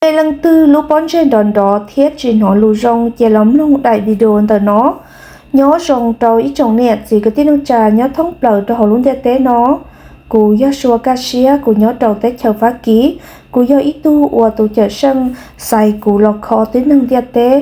Nej leej twg lub pob ntseg nrov nrov thiab tsis hnov lus zoo ces los mloog daim video ntawm no. Nyob zoo rau ib tsoom niam txiv kwv tij neej tsa nyob thoob plaws rau hauv lub ntiaj teb no. Kuv yog Sua Kaj Siab, kuv nyob rau teb chaws Fab Kis. Kuv yog ib tug uas tus cawm seej xaiv kuv los kho tib neeg ntiaj teb.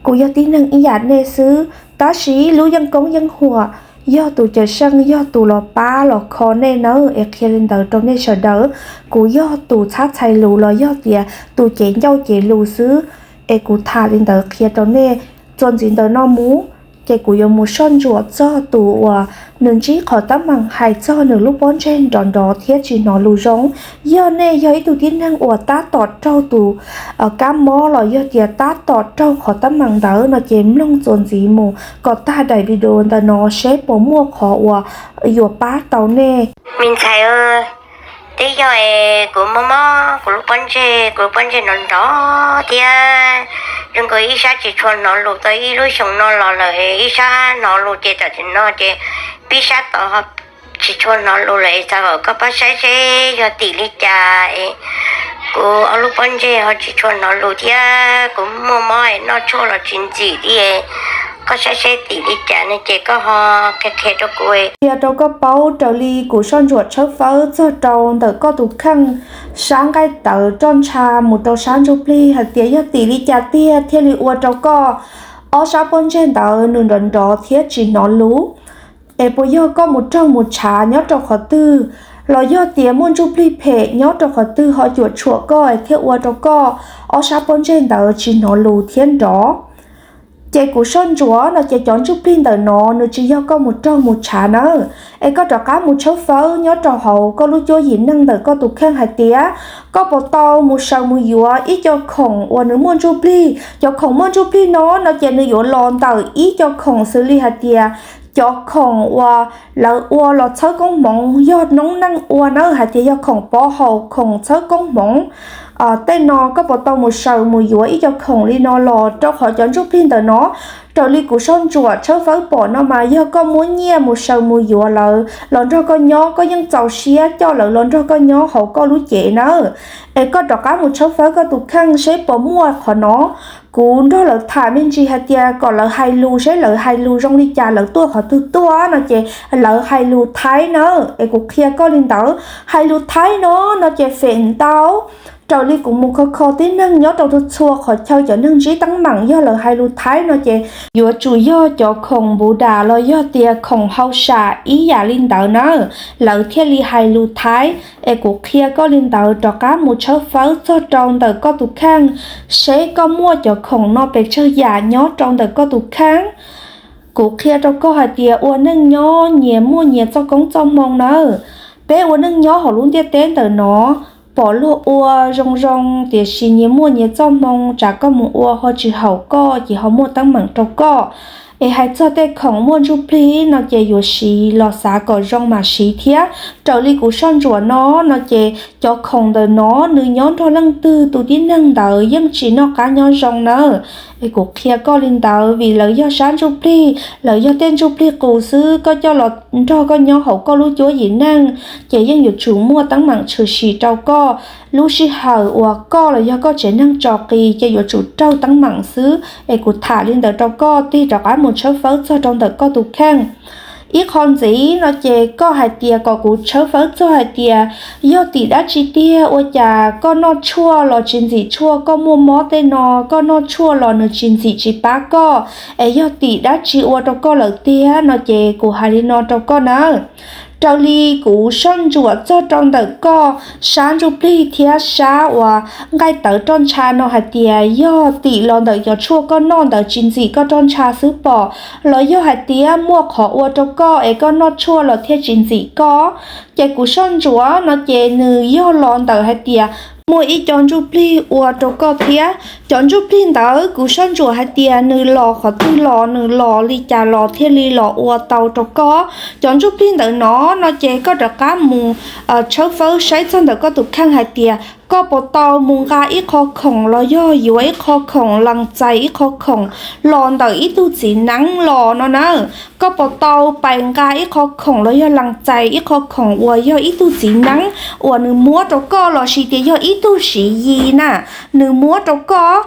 Kuv yog tib neeg ib yam nej xwb, tab sis lub yeej koob yeej huam yog tus cawm seej yog tus los pab los kho nej nawb. Es qhia li ntawd rau nej sawv daws, kuv yog tus txhab txhais lus los yog tias tus cev ncauj cev lus xwb. Es kuv tham li ntawd qhia rau nej. Txuas ntxiv ntawm no mus, ces kuv yuav mus soj ntsuam txog tus uas nws ntsib qhov teeb meem hais txog nws lub pob ntseg nrov nrov thiab tsis hnov lus zoo. Yog nej yog ib tug tib neeg uas tab tom raug tus kab mob los yog tias tab tom raug qhov teeb meem ntawd no ces mloog txuas ntxiv mus kom tag daim video ntawm no seb puas muaj qhov uas yuav pab tau nej. Me ntxhais, twb yog es kuv mob mob kuv lub pob ntseg, kuv lub pob ntseg nrov nrov thiab zoo nkaus ib sab tsis tshua hnov lus tau ib lub xyoo no los lawm, ib sab hnov lus ces tam sim no ces pib sab tod tsis tshua hnov lus lawm. Txawm koj pab saib seb yog tim li cas es kuv ob lub pob ntseg ho tsis tshua hnov lus thiab kuv muaj mob noj tshuaj los tsis ntxim li. Koj saib seb tim li cas no ces koj ho qhia qhia rau kuv. Qhia rau koj paub, raws li kuv soj ntsuam tshawb fawb txog rau ntawm koj tus kheej sab nqaij tawv roj ntsha mus rau sab ntsuj plig hais tias yog tim li cas tiag thiaj li ua rau koj ob sab pob ntseg ntawd nws nrov nrov thiab tsis hnov lus. Es puas yog koj mus raug mus tshav nyob rau qhov twg, los yog tias muaj ntsuj plig phem nyob rau qhov twg ho cuam tshuam koj es thiaj ua rau koj ob sab pob ntseg ntawd tsis hnov lus thiab nrov? Ces kuv soj ntsuam no ces cov ntsuj plig ntawm no nws tsis yog koj mus raug mus tshav nawb. Es koj rov qab mus tshawb fawb nyob rau hauv koj lub cuab yim neej ntawm koj tus kheej hais tias koj puas tau mus sawv mus yuav ib co khoom uas nws muaj ntsuj plig. Cov khoom muaj ntsuj plig no no ces nws yuav los ntawm ib co khoom xws li hais tias cov khoom uas lawv ua los txhawb koob hmoov, yog noob neej ua nawb, hais tias yog khoom pov haum, khoom txhawb koob hmoov. Tej no koj puas tau mus sawv mus yuav ib co khoom li no los? Rau qhov cov ntsuj plig ntawm no, raws li kuv soj ntsuam tshawb fawb pom no mas yog koj muab nyiaj mus sawv mus yuav lawv los nrog koj nyob, koj yeej txaus siab coj lawv los nrog koj nyob hauv koj lub cev nawb. Es koj rov qab mus tshawb fawb koj tus kheej seb puas muaj qhov no. Kuv nrog lawv tham me ntsis hais tias kom lawv hais lus seb lawv hais lus zoo li cas, lawv tuaj qhov twg tuaj no ces lawv hais lus Thaib nawb. Es kuv qhia koj li ntawd, hais lus Thaib no no ces feem ntau, raws li kuv mus kho kho tib neeg nyob rau txhua qhov chaw cov neeg ntsib teeb meem yog lawv hais lus Thaib no ces yuav tsum yog cov khoom npuv das los yog tias khoom hauj sam ib yam li ntawd na, lawv thiaj li hais lus Thaib. Es kuv qhia koj li ntawd, rov qab mus tshawb fawb txog rau ntawm koj tus kheej seb koj muaj cov khoom no pes tsawg yam nyob rau ntawm koj tus kheej. Kuv qhia rau koj hais tias ua neej nyob nyias muaj nyias txoj koob txoj hmoo nawb. Peb ua neej nyob hauv lub ntiaj teb ntawm no pom luag ua zoo zoo, tiam sis nyias muaj nyias txoj hmoo, tsam koj mus ua ho tsis haum koj ces ho muaj teeb meem rau koj. Es hais txog tej khoom muaj ntsuj plig no ces yuav siv los xav kom zoo mam siv thiab. Raws li kuv soj ntsuam no no ces cov khoom ntawm no nws nyob nrog leej twg tus tib neeg ntawd yeej tsis noj qab nyob zoo nawb. Es kuv qhia koj li ntawd vim lawv yog sab ntsuj plig, lawv yog tej ntsuj plig qus xwb, koj coj los nrog koj nyob hauv koj lub cuab yim neej ces yeej yuav tsum muaj teeb meem tshwm sim rau koj. Lub sij hawm uas koj los yog koj tsev neeg tso qis ces yuav tsum raug teeb meem xwb. Es kuv tham li ntawd rau koj, tig rov qab mus tshawb fawb txog rau ntawm koj tus kheej. Ib qho ntxiv no ces koj hais tias kom kuv tshawb fawb txog hais tias yog tim dab tsi tiag ua cas koj noj tshuaj los tsis ntxim tshuaj, koj muaj mob tej no koj noj tshuaj los nws tsis ntxim tsis pab koj, es yog tim dab tsi ua rau koj lawm tiag no ces kuv hais li no rau koj nawb. Raws li kuv soj ntsuam txog rau ntawm koj sab ntsuj plig thiab sab uas nqaij tawv roj ntsha no hais tias yog tim los ntawm cov tshuaj koj noj ntawd tsis ntxim koj roj ntsha xwb pom, los yog hais tias muaj qhov ua rau koj es koj noj tshuaj los thiaj tsis ntxim koj. Ces kuv soj ntsuam no ces nws yog los ntawm hais tias muaj ib co ntsuj plig ua rau koj thiab. Cov ntsuj plig ntawd kuv soj ntsuam hais tias nws los qhov twg los, nws los li cas los thiaj li los ua tau rau koj. Cov ntsuj plig ntawm no no ces koj rov qab mus tshawb fawb saib txog ntawm koj tus kheej hais tias Koj puas tau mus nqa ib qho khoom los yog yuav ib qho khoom, lees txais ib qho khoom los ntawm ib tug txiv neeb los no na? Koj puas tau pais nqa ib qho khoom los yog lees txais ib qho khoom uas yog ib tug txiv neeb uas nws muab rau koj lossis tias yog ib tug siv yi na, nws muab rau koj?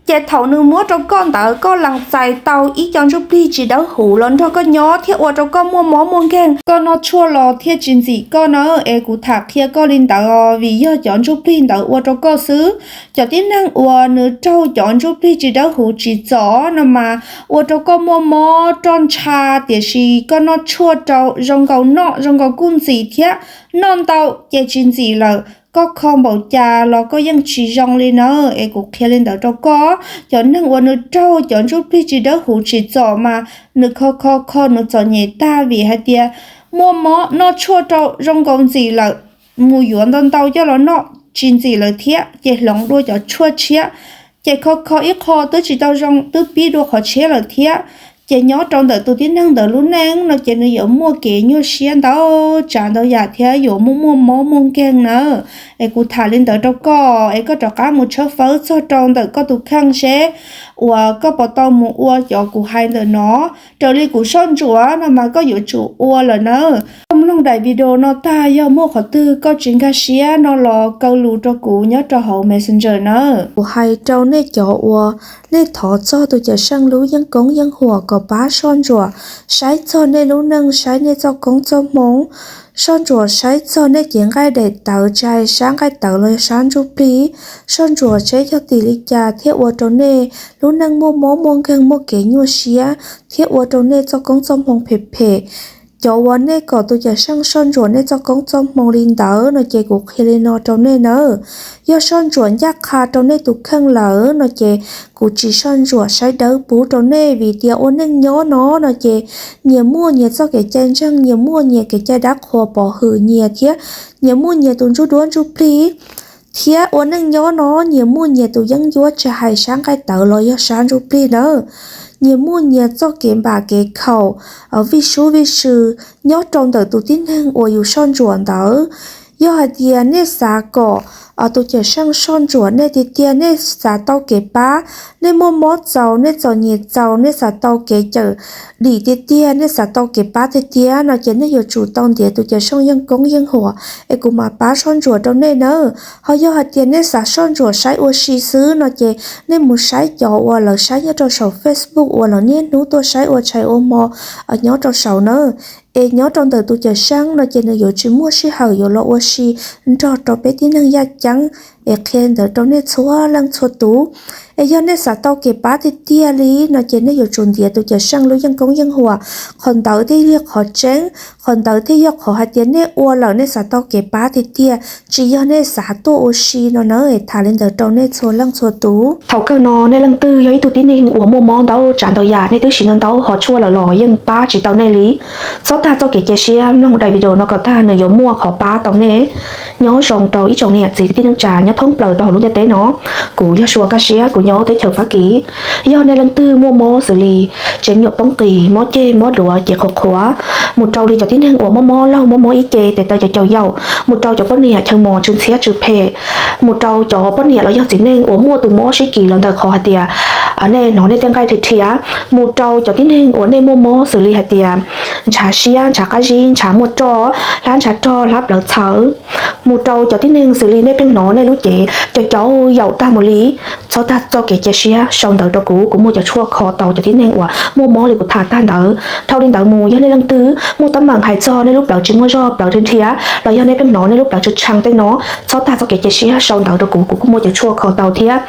Ces thaum nws muab rau koj ntawd koj lees txais tau ib co ntsuj plig tsis dawb huv los nrog koj nyob thiab ua rau koj muaj mob muaj nkeeg, koj noj tshuaj los thiaj tsis ntxim koj na. Es kuv tham qhia koj li ntawd os, vim yog cov ntsuj plig ntawd ua rau koj xwb. Cov tib neeg uas nws raug cov ntsuj plig tsis dawb huv tsim txom no mas ua rau koj muaj mob roj ntsha, tiam sis koj noj tshuaj rau zoo nkaus noj zoo nkaus kuj ntxim thiab, noj ntau ces tsis ntxim lawm. Koj kho npaum cas los koj yeej tsis zoo li na. Es kuv qhia li ntawd rau koj, cov neeg uas nws raug cov ntsuj plig tsis dawb huv tsim txom mas nws kho kho kho nws txom nyem tag vim hais tias muaj mob, noj tshuaj rau zoo nkaus ntxim lawm, mus yuav ntau ntau coj los noj tsis ntxim lawm thiab ces hloov dua cov tshuaj tshiab, ces kho kho ib qho twb tsis tau zoo twb pib dua qhov tshiab lawm thiab. Ces nyob rau ntawm tus tib neeg ntawd lub neej no ces nws yuav muaj kev nyuaj siab ntau tsav ntau yam thiab yuav muaj muaj mob muaj nkeeg na. Es kuv tham li ntawd rau koj es koj rov qab mus tshawb fawb txog rau ntawm koj tus kheej seb uas koj puas tau mus ua cov kuv hais ntawm no. Raws li kuv soj ntsuam no mas koj yuav tsum ua lawm na. Koj mloog daim video no tag yog muaj qhov twg koj tsis nkag siab no los kaw lus rau kuv nyob rau hauv Messenger na. Kuv hais rau nej cov uas nej thov txog tus Cawm Seej lub yeeb koob yeeb huam kom pab soj ntsuam saib txog nej lub neej, saib nej txoj koob txoj hmoo, soj ntsuam saib txog nej cev nqaij daim tawv, tsis hais sab nqaij tawv los yog sab ntsuj plig, soj ntsuam seb yog tim li cas thiaj ua rau nej lub neej muaj mob muaj nkeeg, muaj kev nyuaj siab thiab ua rau nej txoj koob txoj hmoo phem phem. Cov uas nej kom tus Cawm Seej soj ntsuam nej txoj koob txoj hmoo li ntawd no ces kuv qhia li no rau nej nawb. Yog soj ntsuam ncaj qha rau nej tus kheej lawm no ces kuv tsis soj ntsuam saib dawb pub rau nej, vim tias ua neej nyob no no ces nyias muaj nyias txoj kev cai ntseeg, nyias muaj nyias kev cai dab qhuas pov hwm nyias thiab nyias muaj nyias tus ntsuj duab ntsuj plig. Thiab ua neej nyob no nyias muaj nyias tus yeeb ncuab, tsis hais sab nqaij tawv los yog sab ntsuj plig nawb. Nyias muaj nyias txoj kev npam kev khaum, vij sub vij sw nyob rau ntawm tus tib neeg uas yus soj ntsuam ntawd. Yog hais tias nej xav kom tus Cawm Seej soj ntsuam nej tiag tiag, nej xav tau kev pab, nej muaj mob txaus, nej txom nyem txaus, nej xav tau kev cawm dim tiag tiag, nej xav tau kev pab tiag tiag no ces nej yuav tsum tau ntiav tus Cawm Seej yeej koob yeej huam es kuv mam pab soj ntsuam rau nej nawb. Ho yog hais tias nej xav soj ntsuam saib ua si xwb no ces nej mus saib cov uas lawv saib nyob rau saum Facebook uas lawv niaj hnub tuaj saib ua tshais ua hmo nyob rau saum nawb. Es nyob rau ntawm tus Cawm Seej no ces nws yuav tsis muaj sij hawm yuav los ua si nrog rau peb tib neeg yaj ceeb. Es qhia ntawd rau nej txhua leej txhua tus. Es yog nej xav tau kev pab tiag tiag li no ces nej yuav tsum ntiav tus Cawm Seej lub yeej koob yeej huam. Qhov ntawd thiaj yog qhov tseeb, qhov ntawd thiaj yog qhov hais tias nej ua lawm nej xav tau kev pab tiag tiag, tsis yog nej xav tuaj ua si no na. Tham li ntawd rau nej txhua leej txhua tus. Thaum kawg no nej leej twg yog ib tug tib neeg uas muaj mob ntau tsav ntau yam, nej twb siv ntau ntau hom tshuaj lawm los yeej pab tsis tau nej li, txhob tag txoj kev cia siab, mloog daim video no kom tag nws yuav muaj qhov pab tau nej. Nyob zoo rau ib tsoom niam txiv kwv tij neej tsa nyob thoob plaws rau hauv lub ntiaj teb no. Kuv yog Sua Kaj Siab, kuv nyob teb chaws Fab Kis. Yog nej leej twg muaj mob xws li tsev nyuam poob qis, mob ceg mob duav, cev qhuav qhuav, mus rau li cov tib neeg uas mob mob laug mob mob ib ce tes taw caum caum yaum, mus rau cov poj niam chaw mos tsw ntxhiab tsw phem, mus rau cov poj niam los yog txiv neej uas muaj tus mob sib kis los ntawm qhov hais tias nej hnov nej tej nqaij dhia dhia, mus rau cov tib neeg uas nej muaj mob xws li hais tias ntshav siab, ntshav qab zib, ntshav muaj roj, hlab ntshav rog, hlab plawv txhawv, mus rau cov tib neeg xws li nej pheej hnov nej lub cev caum caum yaum tag mus li, txhob tag txoj kev cia siab, sau ntawv rau kuv, kuv muaj cov tshuaj kho tau cov tib neeg uas muaj mob li kuv tham tag ntawd. Dhau li ntawd mus, yog nej leej twg muaj teeb meem hais txog nej lub plawv tsis muaj zog, plawv dhia dhia, los yog nej pheej hnov nej lub plawv tshee tshee tej no, txhob tag txoj kev cia siab, sau ntawv rau kuv, kuv kuj muaj cov tshuaj kho tau thiab.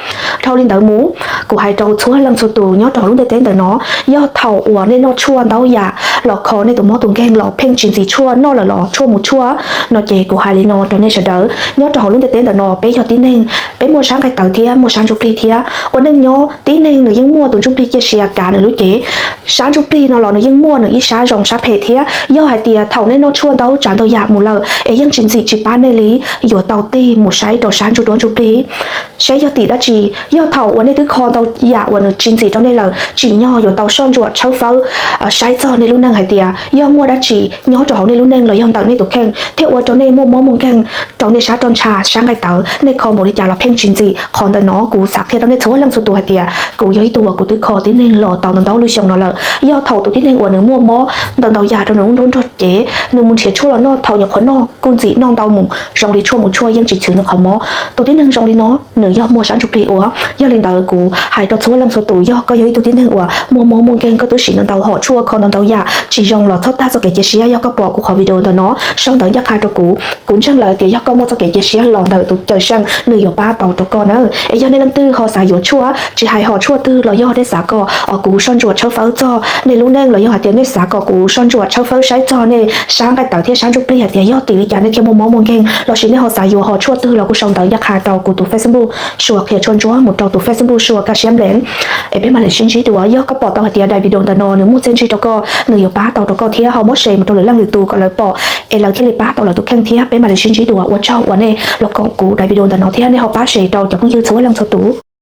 Dhau li ntawd mus, kuv hais rau txhua leej txhua tus nyob rau hauv lub ntiaj teb ntawm no, yog thaum uas nej noj tshuaj ntau yam los kho nej tus mob tus nkeeg los pheej tsis ntxim tshuaj, noj lawm los tshuaj mus tshuaj no ces kuv hais li no rau nej sawv daws, nyob rau hauv lub ntiaj teb ntawm no peb yog tib neeg, peb muaj sab nqaij tawv thiab muaj sab ntsuj plig thiab. Ua neej nyob tib neeg nws yeej muaj tus ntsuj plig ciaj sia kav nws lub cev. Sab ntsuj plig no los nws yeej muaj nws ib sab zoo sab phem thiab. Yog hais tias thaum nej noj tshuaj ntau tsav ntau yam mus lawm es yeej tsis ntxim tsis pab nej li, yuav tau tig mus saib rau sab ntsuj duab ntsuj plig seb yog tim dab tsi. Yog thaum uas nej twb kho ntau yam uas nws tsis ntxim rau nej lawm, tsim nyog yuav tau soj ntsuam tshawb fawb saib txog nej lub hais tias yog muaj dab tsi nyob rau hauv nej lub neej los yog ntawm nej tus kheej thiab ua rau nej muaj mob muaj nkeeg, rau nej sab roj ntsha sab nqaij tawv, nej kho npaum li cas los pheej tsis ntxim. Qhov ntawm no kuv xav qhia rau nej txhua leej txhua tus hais tias kuv yog ib tug uas kuv twb kho tib neeg los tau ntau ntau lub xyoo no lawm. Yog thaum tus tib neeg uas nws muaj mob ntau ntau yam rau nws lub nruab nrog cev, nws mus nrhiav tshuaj los noj, thaum nyuam qhuav noj kuj ntxim noj ntau mus zoo li tshuaj mus tshuaj yeej tsis chwv nws qhov mob. Tus tib neeg zoo li no nws yog muaj sab ntsuj plig ua. Yog li ntawd kuv hais rau txhua leej txhua tus, yog koj yog ib tug tib neeg uas muaj mob muaj nkeeg, koj twb siv ntau ntau hom tshuaj kho ntau ntau yam tsis zoo los txhob tag txoj kev cia siab. Yog koj pom kuv qhov video ntawm no sau ntawv ncaj qha rau kuv, kuv ntseeg lawm tias yog koj muaj txoj kev cia siab los ntawm tus cawm seej nws yuav pab tau rau koj na. Es yog nej leej twg ho xav yuav tshuaj, tsis hais hom tshuaj twg los yog nej xav kom kuv soj ntsuam tshawb fawb txog nej lub neej los yog hais tias nej xav kom kuv soj ntsuam tshawb fawb saib txog nej sab nqaij tawv thiab sab ntsuj plig hais tias yog tim li cas nej thiaj muaj mob muaj nkeeg, los sis nej ho xav yuav hom tshuaj twg los kuj sau ntawv ncaj qha rau kuv tus Facebook Sua Qhia Tshuaj Ntsuab mus rau tus Facebook Sua Kaj Siab Nplev. Es peb mam li sib ntsib dua. Yog koj pom tau hais tias daim video ntawm no nws muaj txiaj ntsig rau koj, nws yuav pab tau rau koj thiab ho muab share mus rau lwm leej lwm tus kom lawv pom es lawv thiaj li pab tau lawv tus kheej thiab. Peb mam li sib ntsib dua. Ua tsaug uas nej los koom kuv daim video ntawm no thiab nej ho pab share rau cov phooj ywg txhua leej txhua tus.